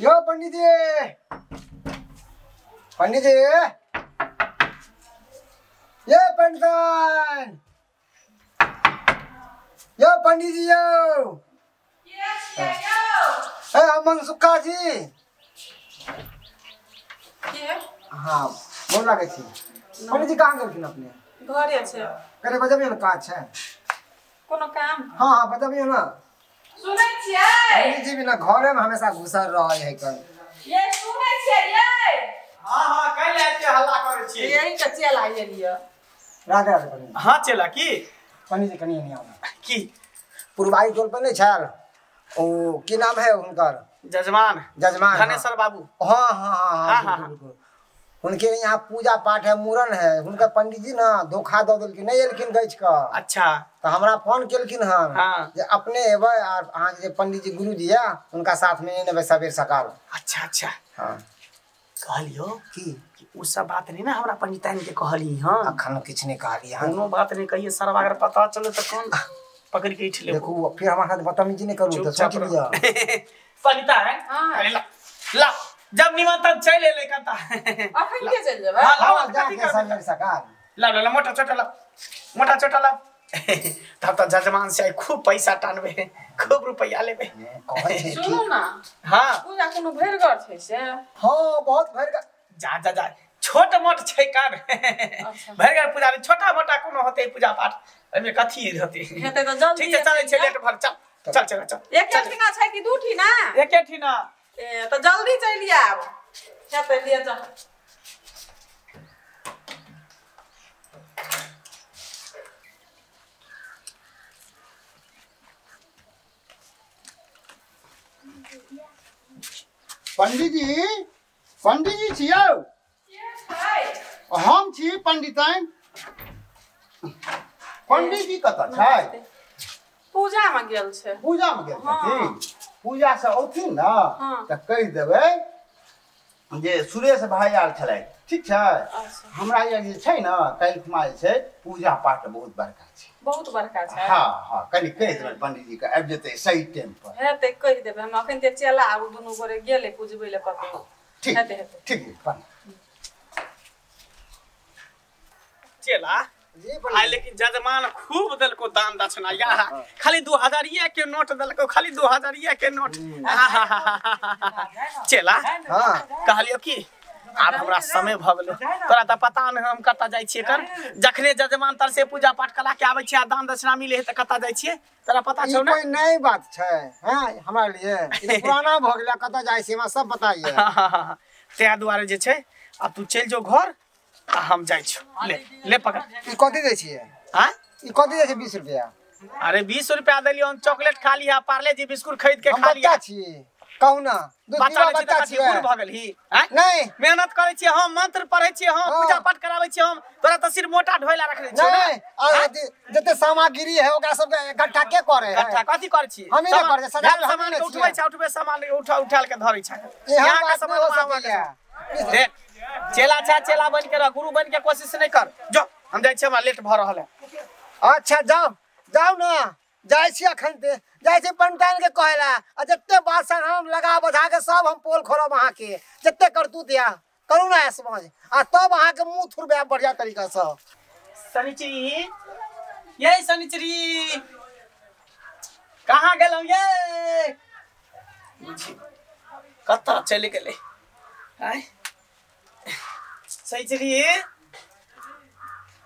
यो पंडित जी, पंडित जी, ये पंडित, यो पंडित जी, यो ए हम सुक्का जी। हाँ बोल लागे छी। पंडित जी कहाँ गेलखिन अपने? घरे छै। करे बजबियो ने, काज छै कोनो काम? हाँ हाँ बजबियो ना। सुनै छियै पंडित जी बिना घरे में हमेशा घुसल रहै है कन। ये सुनै छियै ये? हां हां कैले एते हल्ला करै छी? यही के चेला एलियै। राधे राधे पंडित। हां चेला की? पंडित जी कनी नहीं आना की पुरवाई टोल पर नहीं छल ओ की नाम है हुनकर? जजमान। जजमान धनेश्वर बाबू। हाँ हाँ हाँ हाँ बिल्कुल। उनके यहाँ पूजा पाठ है, मूड़न है। हुनकर पंडित जी ना धोखा दऽ देलखिन, नहीं एलखिन गछ के। अच्छा। तो हमरा फोन केलखिन हन हाँ। जे अपने एबै और अहाँ जे पंडित जी गुरु जी है उनका साथ में एबै सबेर सकाल। अच्छा अच्छा। हाँ कहलियो की उ सब बात नहीं ना हमरा पंडिताइन के कहली। हां अखन किछ नहीं कहली। हां कोनो बात नहीं कहिए सरवा, अगर पता चले तो कौन पकड़ के उठ ले। देखो फिर हमारे साथ बदतमीजी नहीं करू तो सोच लिया। पंडिता है अरे ला ला जब निमंत्रण चल एलै कता अखन के चल जेबै? हां लाओ जाके सबेर सकाल। ला ला मोटा छोटा ला, मोटा छोटा ला। तब तो जजमान से आई खूब पैसा टानबे, खूब रुपया लेबे। कहै छै सुनू ना। हां पूजा कोनो भरिगर छै से? हां बहुत भरिगर। जा जा जा छोट मोट छै कान। भरिगर पूजा नहीं, छोटा मोटा कोनो होतै पूजा पाठ, एमे कथी होतै? हेतै त जल्दी। ठीक छै चलै छै लेट भर। चल चल चल चल। एके ठीना छै कि दू ठीना? एके ठीना। ए त जल्दी चलि आब। हेतै लिअ चल। पंडित जी, पंडित जी छियौ? हम छी पंडिताइन। पंडित जी कतऽ छै? पूजा में गेल छै। पूजा में गेल छथिन? पूजा से औथिन ना तऽ कहि देबै जे सुरेश भाई आयल छलै। ठीक छै? हमरा यहाँ जे छै ने काल्हि खुमा जे छै पूजा पाठ बहुत बड़का छै। बहुत बड़का छै? हाँ हाँ कनि कहि देबै पंडित जी के आबि जेतै सही टाइम पर। हेतै कहि देबै हम। अखन ते चेला आब दुनू गोरे गेलै पूजबै लए कतौ। ठीक हेतै हेतै। ठीक है चेला जी। आइ लेकिन जजमान खूब देलको दान दक्षिणा। या खाली 2000 के नोट देलको, खाली 2000 के नोट। चेला हां कहलियो की आब हमरा समय भ गेलो। तोरा त पता नहीं हम कतऽ जाइ छियै कर। जखने जजमान तर से पूजा पाठ करा के आबै छियै आ दान दक्षिणा मिले है त कतऽ जाइ छियै तोरा पता छौ ना? कोई नई बात छै हां हमरा लिए ई पुराना भ गेलै। कतऽ जाइ छियै हमरा सब पता ये। तै दुआरे जे छै आब तू चलि जो घर आ हम जाइ छियौ। ले ले पकड़। ई कथी दै छियै? हां ई कथी दै छै? 20 रुपया। अरे 20 रुपया देलियो हम, चॉकलेट खा लिहा, पार्ले जी बिस्कुट खरीद के खा लिहा। बच्चा छी कहू ना, बच्चा बच्चा छी बूढ़ भ गेलही? हैं नहीं मेहनत करै छियै हम, मंत्र पढ़ै छियै हम, पूजा पाठ कराबै छियै हम। तोरा त सिर्फ मोटा ढोइला रखने छियौ ना? नहीं और जते सामग्री है ओकरा सब इकट्ठा के करे है? इकट्ठा कथी करै छी? हम ही ना करे, सजाल सामान के उठबै छै, उठबै सामान उठा उठाल के धरै छै। यहाँ के सामान हो सकैया। देख चेला छा, चेला बन के रह, गुरु बन के कोशिश नहीं कर। जो हम जाइ छियै, हमरा लेट भ रहल है। अच्छा जाओ जाओ ना, जाइ छी अखन ते जाइ छी पंडिताइन के कहला आ जते बासन हम लगा बधा के सब हम पोल खोलब अहाँ के, जते करतूत या करू ना समझ आ तब अहाँ के मुंह थुरबे बढ़िया तरीका से। शनिचरी, ये शनिचरी कहाँ गेलौ ये? कतऽ चलि गेलै? आय शनिचरी,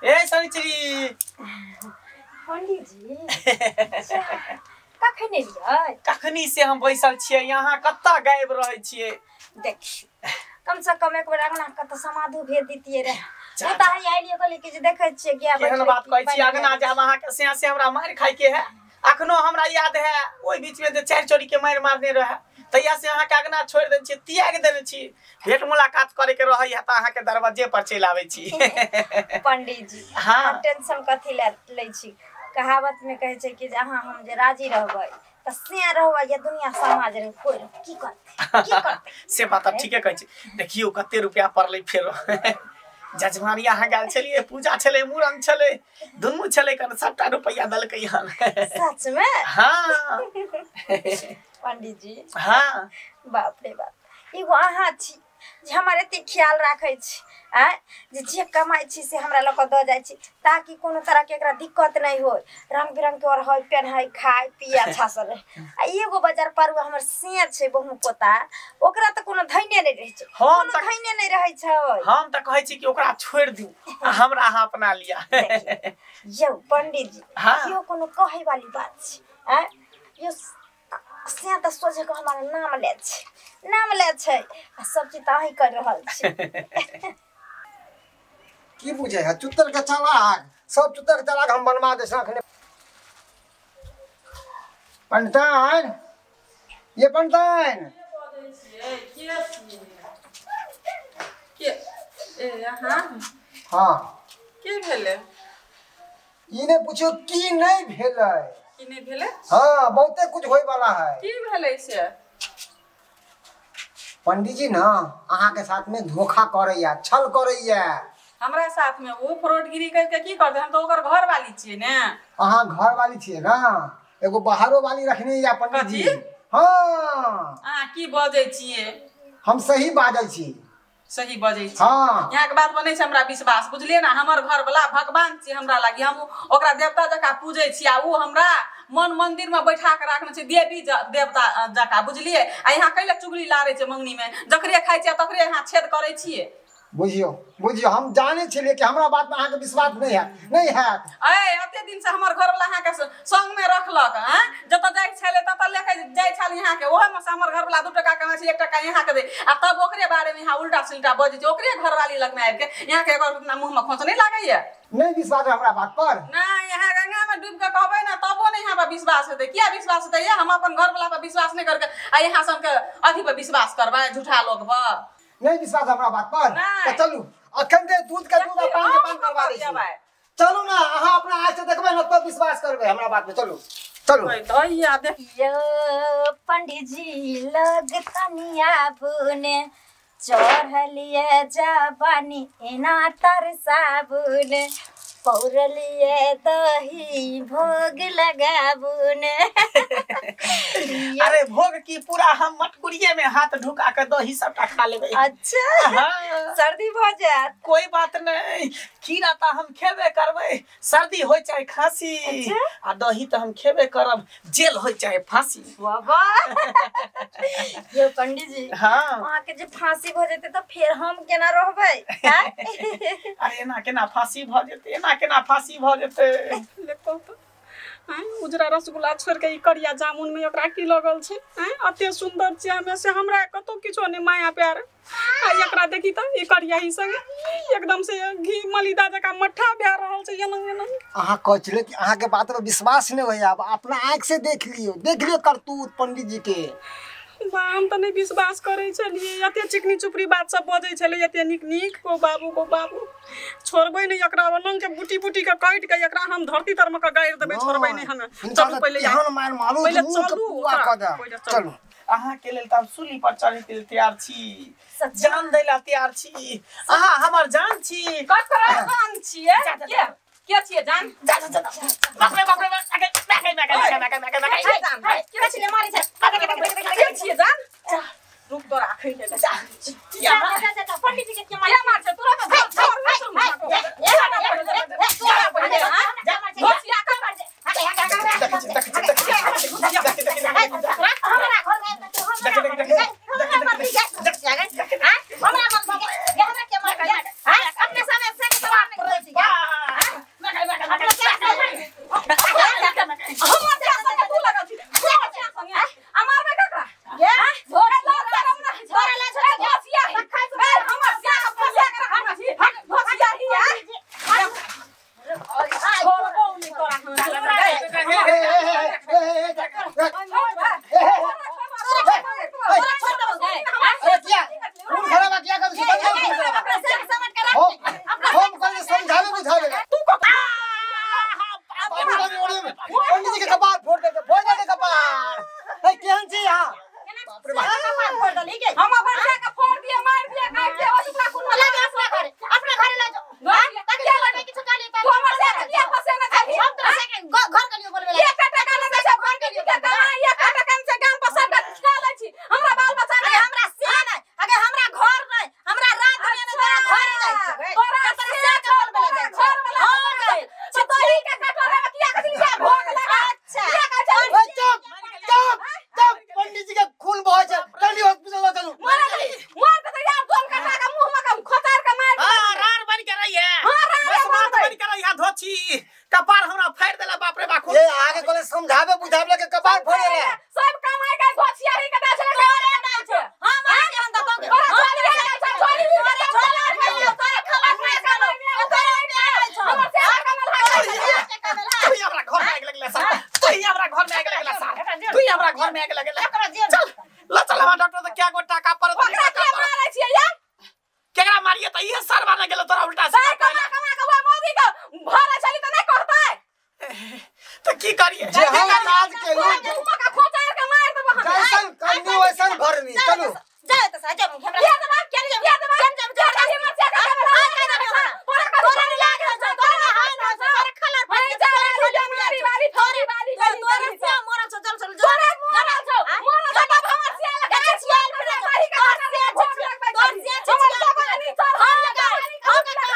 ए शनिचरी। पंडित जी कखन एलियै? कखनी से हम बैसल छियै यहाँ, कतऽ गायब रहै छियै? देखियौ कम से कम एक बेर अंगना के तऽ समाधु भेज दितियै रहे। ओ तऽ अहीं आइलियै कहलियै कि जे देखै छियै गाय केहन बात कहै छी? अंगना जाब अहाँ के से से हमरा मारि खाय के है। अखनो हमरा याद है ओहि बीच में जे 4 चोरी के मारि मारने रहे, तहिया से अहाँ के अंगना छोड़ि देने छी, त्याग देने छी। भेंट मुलाकात करे के रहै है तऽ अहाँ के दरवाजे पर चलि आबै छी। पंडित जी हाँ टेंशन कथी लै छी? कहावत में कहै छै कि जे अहाँ हम जे राजी रहबै तऽ से रहबै या दुनिया समाज रहै कोइ रहै की करतै की करतै? से बात ठीके कहै छी। देखियौ कते रुपया पड़लै फेरो। जजमानी अहाँ गेल छलियै, पूजा छलै, मूड़न छलै, दुनू छलै, कन सबटा रुपया देलकै हन। सच में? हाँ पंडित जी हाँ बाप रे बाप, एगो अहाँ छी जे हमर एते ख्याल राखै छी आँय, जे जे कमाइ छी से हमरा लऽ कऽ दऽ जाइ छी ताकि कोनो तरहके एकरा दिक्कत नहि होय, रंग बिरंग के ओढ़ै पेन्है खाय पिए अच्छा से रहै। आ एगो बाजार परुआ हमर से छै बहु पोता, ओकरा तऽ कोनो धैने नहि रहै छै, हम कोनो तऽ धैने नहि रहै छै। हम तऽ कहै छी कि ओकरा छोड़ि दियौ आ हमरा अहाँ अपना लिअ। यौ पंडित जी, हाँ। यो कोनो कहै वाली बात छै आँय? यो से तऽ सोझे के हमारा नाम ले छै, नाम ले छै आ सब चीज तऽ अहीं कर रहल छी। की बुझे है चुत्तर के चालाक, सब चुत्तर के चालाक हम बनवा दे अखने। पंडिताइन, ये पंडिताइन के ए अहाँ हाँ के भेलै? ई ने पूछो की नहीं भेलै, की नहि भेलै? हाँ बहुते कुछ होय वाला है। की भेलै से? पंडित जी ना अहाँ के साथ में धोखा करैया, छल करैया। हमरा साथ में ओ फ्रॉडगिरी करके की करतै? हम तऽ ओकर घर वाली छियै ने। अहाँ घर वाली छियै ना, एगो बाहरो वाली रखने या पंडित जी। कथी? हाँ अहाँ की बजै छियै? हम सही बाजै छी। सही बजै छी? हाँ। यहाँ के बात पर नहि छै हमरा विश्वास, बुझलियै ने? हमर घर वाला भगवान छियै हमरा लागी, हम ओकरा देवता जकाँ पूजै छियै आ ओ हमरा मन मंदिर में बैठा के राखने छै देवी देवता जकाँ, बुझलियै? आ यहाँ कैले चुगली लारै छै मंगनी में, जकरे खाइ छियै तकरे यहाँ छेद करै छियै। बुझियो बुझियो, हम जाने छलियै कि हमरा बात में अहाँके विश्वास नहीं है, नहीं हैत। ऐ एते दिन से हमर घर वाला अहाँके संग में रखलक, आँ जतऽ जाइ छलै ततऽ लेके जाइ छल यहाँ के, ओहोमे से हमर घर वाला 2 टका कमाइ छै 1 टका यहाँ के दे, आ तब ओकरे बारे में यहाँ उल्टा सिल्टा बजै छै। ओकरे घरवाली लगमे आबि के यहाँ के एकर अपना मुँह में खोंच नहीं लागैया? नहीं विश्वास है हमरा बात पर? नहीं, यहाँ गंगा में डूब के कहबै ना तबो नहीं यहाँ पर विश्वास हेतै। किया विश्वास हेतै? हम अपन घर वाला पर विश्वास नहीं करके आ यहाँ सबके अथी पर विश्वास करबै, झूठा लोग पर। नहीं विश्वास हमरा बात पर? नहीं। तो चलू अखन दे दूध के दूध आ पान के पान करवा दै छी। चलू ना, अहाँ अपना आँख से देखबै ना तब विश्वास करबै हमरा बात पे। चलू चलू। दहिया देख यो पंडित जी लग तनिया बुने चढ़लिए जबानी एना तर साबुन, पौरलिए दही भोग लगाबुन। अरे भोग की पूरा हम मटकुरिये में हाथ ढुका के दही सबटा खा लेबै। अच्छा हाँ। सर्दी भ जायत? कोई बात नहीं, खीरा तो हम खेबे करबै, सर्दी हो चाहे खांसी। अच्छा? आ दही तो हम खेबे करब, जेल हो चाहे फांसी। बाबा यो पंडित जी, हाँ अहाँ के जे फांसी भ जेतै तऽ फेर हम केना रहबै? आँय? अरे एना केना फांसी भ जेतै, एना केना फांसी भ जेतै? देखो तो आँय उजरा रसगुल्ला छोड़ के ई करिया जामुन में ओकरा की लगल छै? आँय अते सुंदर छै हमे से हमरा कतौ किछो नहीं माया प्यार, आ एकरा देखी तऽ ई करिया ही संगे एकदम से घी मलिदा जकाँ मट्ठा भए रहल छै एना एना। अहाँ कहै छलियै कि अहाँ के बात पर विश्वास नहीं होइया, आब अपना आँख से देख लियौ, देख लियौ करतूत पंडित जी के। बा हम तऽ नहि विश्वास करै छलियै, एते चिकनी चुपड़ी बात सब बजै छलै, एते नीक नीक। गो बाबू गो बाबू, छोड़बै नहि एकरा, ओलंग के बूटी बूटी के काटि के एकरा हम धरती तर में के गाड़ि देबै, छोड़बै नहि हमे। चलू पहिले एहन मार मारू पहिले मुँह के चलू पुआ ओकरा, कऽ देब। पहिले चलू। चलू अहाँ के लेल तऽ हम सूली पर चढ़े के लेल तैयार छी, सच्ची? जान दै ला तैयार छी, अहाँ हमर जान छी। ककरा जान छियै? के के छियै जान? जा जा जा बाप रे बाप रे, आगे आगे आगे आगे आगे आगे आगे। के जान? के छलै मारै छै? के छियै जान? रुक तोरा अखन के जा। जा जा जा जा, पंडित जी के के के मार छै तोरा? के छोड़ तोरा पहिले, हाँ? घोसिया के देखै छी देखै छी देखै छी हमरा घर में हमरा मर गया, हमरा मर गया, हमरा के मर गया? अपने समय से सवाल नहीं करै छी। हमर से तू लगल छी। हमरा घर में आग लगेला। चल ल चल हमरा डॉक्टर त क्या गो टाका पड़त। ओकरा के मारै छियै या? केकरा मारिए त इहे सरवा न गेलो तोरा उल्टा सीधा कमा कमा के ओए मौगी के भरे छली त नै कहतै त की करिए? जे हम काज केलू का खोचार के मार देबो हम। जैसन करनी वैसन भरनी। चलू जाओ त सा जाओ हमरा के देबा के देबा के देबा के मर जा तोरा तोरा नहीं लाग रहल छौ, तोरा हाथ न छौ, तोरा खलर फट जा वाली वाली थोड़ी वाली तोरा से मरल छौ। चल चल तोरा मरल छौ, मरल छौ बाप हमर सिया लगा छिया सही का तोर सिया हम लगा हम का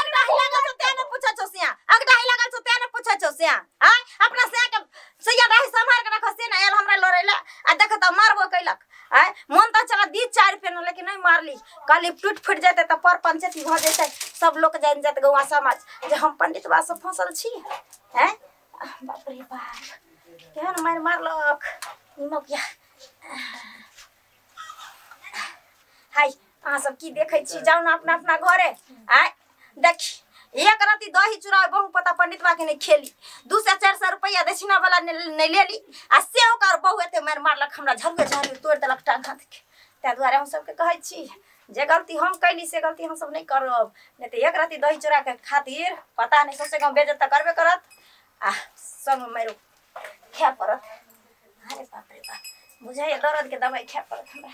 अगडाही लागल छौ तें ने पूछै छौ सिया, अगडाही लागल छौ तें ने पूछै छौ सिया। आय अपना सिया के सिया डाही सम्हार के रखो से ना आयल हमरा लड़ैला आ देख त मारबो कैलक। आय मन त चला दी 4 पेन लेकिन नहीं मारली, कहली टूट फूट जेतै त पर पंचायती भ जेतै, सब लोक जान जात गौआ समाज जे हम पंडित बा से फंसल छी। हैं बाप रे बाप केहन मार मारलक निमक या। हाय अहाँ सब की देखै छी? जाउ ना अपना अपना घरे। आय देखी एक राति दही चूड़ा बहु पता पंडित बा के नहीं खेली, 200-400 रुपया दक्षिणा वाला नहीं लेली आ से ओकर बहु एते मार मारलक हमरा झरुए झरुए तोड़ि देलक टांग हाथ के। ताहि दुआरे हम सबके कहै छी जे गलती हम कैली से गलती हम सब नहीं करब, नहीं तो एक राति दही चूड़ा के खातिर पता नहीं सौंसे गाँव बेइज्जत तऽ करबे करत आ संग मारि खाय पड़त। अरे बाप रे बाप बुझाइए दर्द के दवाई खाय पड़त हमरा।